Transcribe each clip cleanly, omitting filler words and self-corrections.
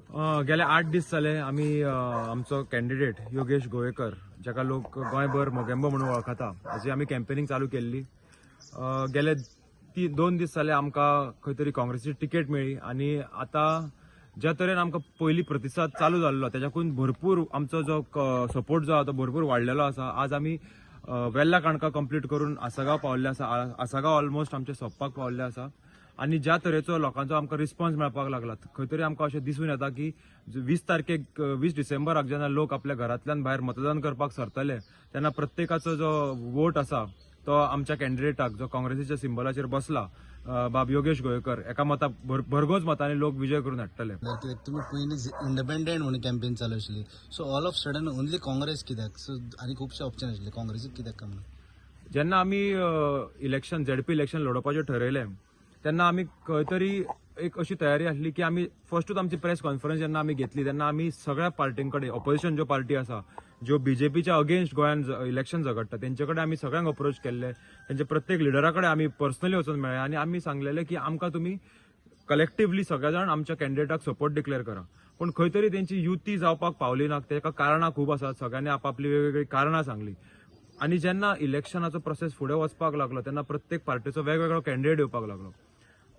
गेले 8 दीस जाले आमी आमचो कॅन्डिडेट योगेश गोवेकर, जाका लोक गोंयभर मोगेंबो म्हणून वळखता, हाजी आमी कॅम्पेनिंग चालू केल्ली. गेले ती 2 दीस जाले आमकां खंय तरी काँग्रेसीची तिकेट मेळ्ळी आनी आतां ज्या तरेन आमकां पयलीं प्रतिसाद चालू जाल्लो, तेच्याकून भरपूर आमचो जो सपोर्ट जो आहा तो भरपूर वाडलेलो आसा. आज आमी वेर्ला काणका कंप्लीट करून आसगांव पावल्ले आसा. आसगांव ऑलमोस्ट आमचे सोंपपाक पावल्ले आसा आनी ज्या तरेचो लोकांचो आमकां रिस्पॉन्स मेळपाक लागला, खंय तरी आमकां अशें दिसून येता की 20 तारखेक, 20 डिसेंबराक जेन्ना लोक आपल्या घरांतल्यान भायर मतदान करपाक सरतले, तेन्ना प्रत्येकाचो जो वोट आसा तो आमच्या कॅन्डिडेटाक, जो काँग्रेसीच्या सिंबलाचेर बसला, बाब योगेश गोवेकर, एका मता भरघोस मतांनी लोक विजय करून हाडटले. कित्याक तुमी पयलीं इंडिपेंडंट म्हणून कॅम्पेन चालू आशिल्ली, so all of sudden only Congress कित्याक? सो आनी खुबशे ऑप्शन आशिल्ले, काँग्रेसीक कित्याक काय म्हणून? जेन्ना आमी इलेक्शन, झेडपी इलेक्शन लडोवपाचें ठरयलें, तेन्ना आमी खंय तरी एक अशी तयारी आसली की आमी फर्स्टूच आमची प्रेस कॉन्फरन्स जेन्ना आमी घेतली, तेन्ना आमी सगळ्या पार्टीं कडेन, ऑपोजिशन ज्यो पार्टी आसा, ज्यो बीजेपीच्या अगेन्स्ट गोंयान इलेक्शन झगडटा, तेंचे कडेन आमी सगळ्यांक अप्रोच केल्ले. तेंच्या प्रत्येक लिडरा कडेन आमी पर्सनली वचून मेळ्ळे आनी आमी सांगलेले की आमकां तुमी कलेक्टिवली सगळे जाण आमच्या कॅन्डिडेटाक सपोर्ट डिक्लेअर करा. पूण खंय तरी तेंची युती जावपाक पावली ना. तेका कारणां खूब आसात. सगळ्यांनी आपापली वेगवेगळी कारणां सांगली आनी जेन्ना इलेक्शनाचो प्रोसेस फुडें वचपाक लागलो, तेन्ना प्रत्येक पार्टीचो वेगवेगळो कॅन्डिडेट येवपाक लागलो.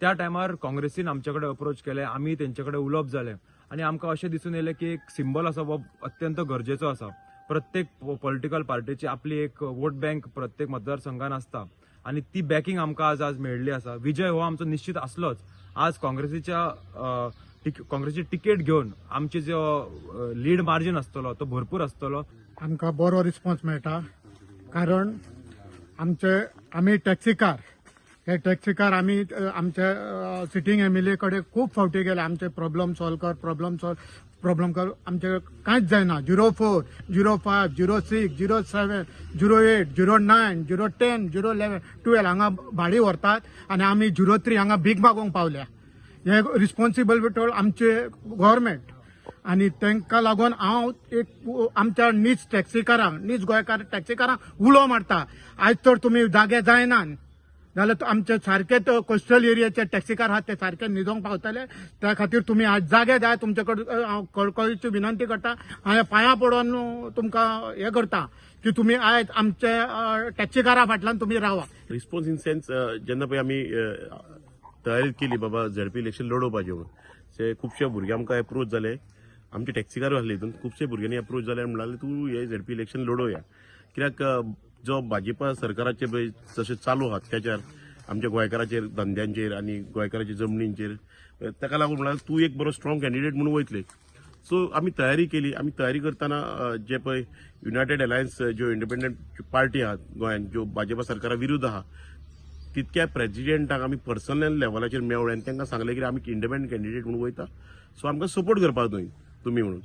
त्या टायमार काँग्रेसीन आमचे कडेन अप्रोच केले, आमी तेंचे कडेन उलोवप जालें आनी आमकां अशें दिसून येयलें की एक सिंबल आसा हो अत्यंत गरजेचो आसा. प्रत्येक पॉलिटिकल पार्टीची आपली एक वोट बँक प्रत्येक मतदारसंघान आसता आनी ती बॅकिंग आमकां आज आज मेळिल्ली आसा. विजय हो आमचो निश्चित आसलोच. आज काँग्रेसीची तिकेट घेवन आमची जो लीड मार्जीन आसतलो तो भरपूर आसतलो. आमकां बरो रिस्पॉन्स मेळटा, कारण आमचे आमी टॅक्सीकार, हे टॅक्सीकार आमी आमच्या सिटींग एमएलए कडेन खूब फावटी गेले, आमचे प्रॉब्लम सॉल्व कर, प्रॉब्लम सॉल्व, प्रॉब्लम कर. आमचे कांयच जायना. 04, 05, 06, 07, 08, 09, 010, 011, 12 हांगा भाडी व्हरतात आनी आमी 03 हांगा भीक मागूंक पावल्या. हे रिस्पॉन्सिबल आमचे गव्हर्मेंट आनी तांकां लागून हांव एक आमच्या नीज टॅक्सीकारांक, नीज गोंयकार टॅक्सीकारांक उलो मारता, आयज तर तुमी जागे जायनात जाल्यार आमचे सारके कोस्टल एरियाचे टॅक्सीकार आहात ते सारके न्हिदोंक पावतले. त्या खातीर तुमी आज जागे जाय. तुमचे कडेन हांव कळकळीची विनंती करता. हांवें पांयां पडोन तुमकां हें करता की तुमी आयज आमचे टॅक्सीकारा फाटल्यान तुमी रावा. रिस्पॉन्स इन सेन्स, जेन्ना पळय आमी तयारी केली बाबा झेडपी इलेक्शन लडोवपाचें म्हणून, ते खुबशे भुरगे आमकां एप्रोच जाले. आमचे टॅक्सीकार आसले हितून खुबशे भुरग्यांनी एप्रोच जाले आनी म्हणलें, तूं हे झेडपी इलेक्शन लडोवया, कित्याक जो भाजपा सरकाराचे पळय जशें चालू आहा अत्याचार आमच्या गोंयकाराचेर, धंद्यांचेर आनी गोंयकाराच्या जमनींचेर, ताका लागून म्हणल्यार तूं एक बरो स्ट्रॉंग कॅन्डिडेट म्हणून वयतले. सो आमी तयारी केली. आमी तयारी करतना जे पळय युनायटेड अलायन्स, ज्यो इंडिपेंडंट पार्टी आहात गोंयांत, ज्यो भाजपा सरकारा विरुद्ध आहा, तितक्या प्रेजिडेंटाक आमी पर्सनल लेवलाचेर मेवळे आनी तांकां सांगलें की आमी इंडिपेंडंट कॅन्डिडेट म्हणून वयता, सो आमकां सपोर्ट करपाक न्हय तुमी म्हणून.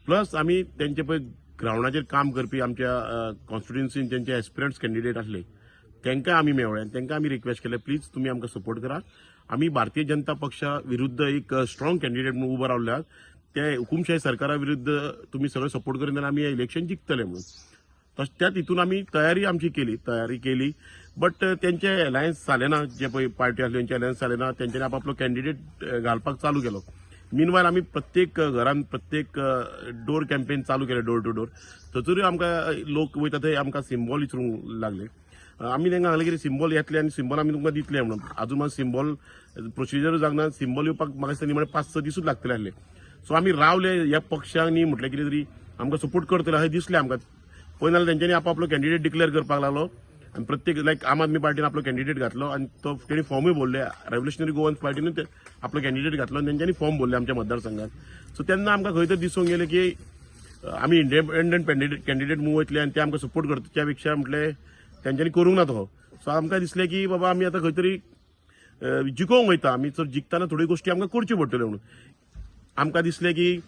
प्लस आमी तेंचे पळय ग्रावंडाचेर काम करपी आमच्या कॉन्स्टिट्युन्सीन जेंचे एस्पिरंट्स कॅन्डिडेट आसले, तांकां आमी मेवळे आनी तांकां आमी रिक्वेस्ट केलें, प्लीज तुमी आमकां सपोर्ट करात. आमी भारतीय जनता पक्षा विरुद्ध एक स्ट्रॉंग कॅन्डिडेट म्हणून उबो रावल्यात. ते हुकुमशाही सरकारा विरुद्ध तुमी सगळे सपोर्ट करीत जाल्यार आमी हें इलेक्शन जिखतले म्हणून. तशें त्या तितून आमी तयारी आमची केली, तयारी केली, बट तेंचे अलायन्स जालें ना. जे पळय पार्टी आसली तेंचे अलायन्स जालें ना. तेंच्यांनी आपआपलो कॅन्डिडेट घालपाक चालू केलो. मीनवायल आमी प्रत्येक घरान प्रत्येक डोर कॅम्पेन चालू केलें, डोर टू डोर. थंयसरूय आमकां लोक वयता थंय आमकां सिंबॉल विचारूंक लागले. आमी तांकां सांगलें की सिंबॉल येतले आनी सिंबॉल आमी तुमकां दितले म्हणून. आजून मात सिंबॉल प्रोसिजर जावंक सिंबॉल येवपाक म्हाका दिसता निमाणे 5-6 दिसूच लागतले आसले. सो आमी रावले, ह्या पक्षांनी म्हटलें कितें तरी आमकां सपोर्ट करतले अशें दिसलें आमकां. पळय जाल्यार तेंच्यांनी आपआपलो कॅन्डिडेट डिक्लेअर करपाक लागलो आनी प्रत्येक, लायक आम आदमी पार्टीन आपलो कॅन्डिडेट घातलो आनी तो तेणी फॉर्मूय भरले. रेव्होल्युशनरी गोवन्स पार्टीन ते आपलो कॅन्डिडेट घातलो आनी तेंच्यांनी फॉर्म भरले आमच्या मतदारसंघात. सो तेन्ना आमकां खंय तरी दिसूंक गेलें की आमी इंडिपेंडंट कॅन्डिडेट मूव वयतले आनी ते आमकां सपोर्ट करता, त्या पेक्षा म्हटलें तेंच्यांनी करूंक ना तो. सो आमकां दिसलें की बाबा आमी आतां खंय तरी जिखोवंक वयता आमी, तर जिखतना थोड्यो गोश्टी आमकां करच्यो पडटल्यो म्हणून. आमकां दिसलें की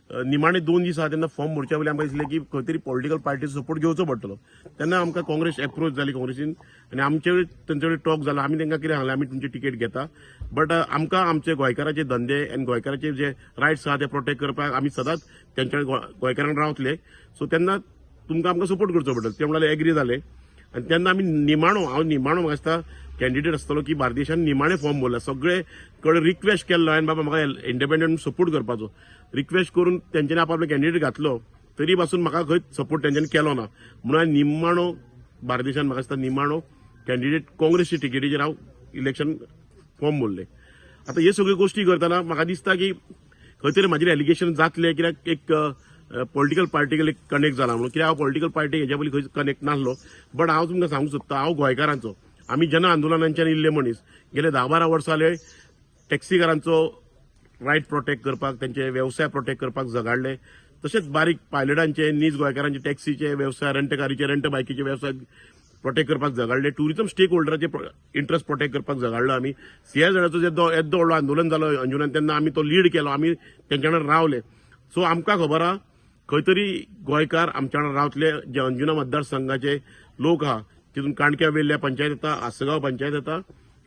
निमाणे 2 दीस आहा तेन्ना फॉर्म भरच्या पयलीं आमकां दिसलें की खंय तरी पॉलिटिकल पार्टीचो सपोर्ट घेवचो पडटलो. तेन्ना आमकां काँग्रेस एप्रोच जाली काँग्रेसीन आनी आमचे तेंचे कडेन टॉक जाला. आमी तांकां कितें सांगलें, आमी तुमची तिकेट घेता, बट आमकां आमचे गोंयकाराचे धंदे आनी गोंयकाराचे जे रायट्स आहा ते प्रोटेक्ट करपाक आमी सदांच तेंच्या गोंयकारांक रावतले. सो तेन्ना तुमकां आमकां सपोर्ट करचो पडटलो. ते म्हणाले, एग्री जाले. आनी तेन्ना आमी निमाणो, हांव निमाणो म्हाका दिसता कॅन्डिडेट आसतलो की बार्देशान निमाणे फॉर्म भरला. सगळे कडेन रिक्वेस्ट केल्लो हांवें, बाबा म्हाका इंडिपेंडंट सपोर्ट करपाचो. रिक्वेस्ट करून तेंच्यांनी आपआपलो कॅन्डिडेट घातलो, तरी पासून म्हाका खंयच सपोर्ट तेंच्यांनी केलो ना. म्हणून हांवें निमाणो बार्देशान म्हाका दिसता निमाणो कॅन्डिडेट काँग्रेसच्या टिकेटीचेर हांव इलेक्शन फॉर्म भरले. आतां हे सगळ्यो गोश्टी करतना म्हाका दिसता की खंय तरी म्हाजेर एलिगेशन जातले, कित्याक एक पॉलिटिकल पार्टीक एक कनेक्ट जाला म्हणून. कित्याक हांव पॉलिटिकल पार्टी हेज्या पयलीं खंयच कनेक्ट नासलो. बट हांव तुमकां सांगूंक सोदता, हांव गोंयकारांचो, आमी जन आंदोलनांच्यान इल्ले मनीस गेले 10-12 वर्सां जाले टॅक्सीकारांचो रायट प्रोटेक्ट करपाक, तेंचे वेवसाय प्रोटेक्ट करपाक झगाडले. तशेंच बारीक पायलटांचे, नीज गोंयकारांचे टॅक्सीचे वेवसाय, रेंटकारीचे, रेंट बायकीचे वेवसाय प्रोटेक्ट करपाक झगाडले. टुरिझम स्टेक होल्डराचे इंट्रस्ट प्रोटेक्ट करपाक झगाडलो आमी. सीआरझेडाचो जेदो येदो व्हडलो आंदोलन जालो अंजुनान, तेन्ना आमी तो लीड केलो, आमी तेंच्या वांगडा रावले. सो आमकां खबर आहा खंय तरी गोंयकार आमच्या वांगडा रावतले. जे अंजुना मतदारसंघाचे लोक आहा, तितून काणक्या वेल्ल्या पंचायत येता, आसगांव पंचायत येता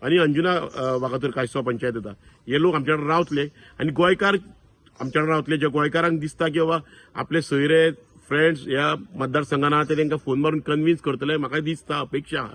आनी अंजुना वागातोर कायसो पंचायत येता. हे लोक आमच्या वांगडा रावतले आनी गोंयकार आमच्या वांगडा रावतले. जे गोंयकारांक दिसता की बाबा आपले सोयरे, फ्रेंड्स ह्या मतदारसंघान आहा, ते तांकां फोन मारून कन्विन्स करतले, म्हाका दिसता अपेक्षा आहा.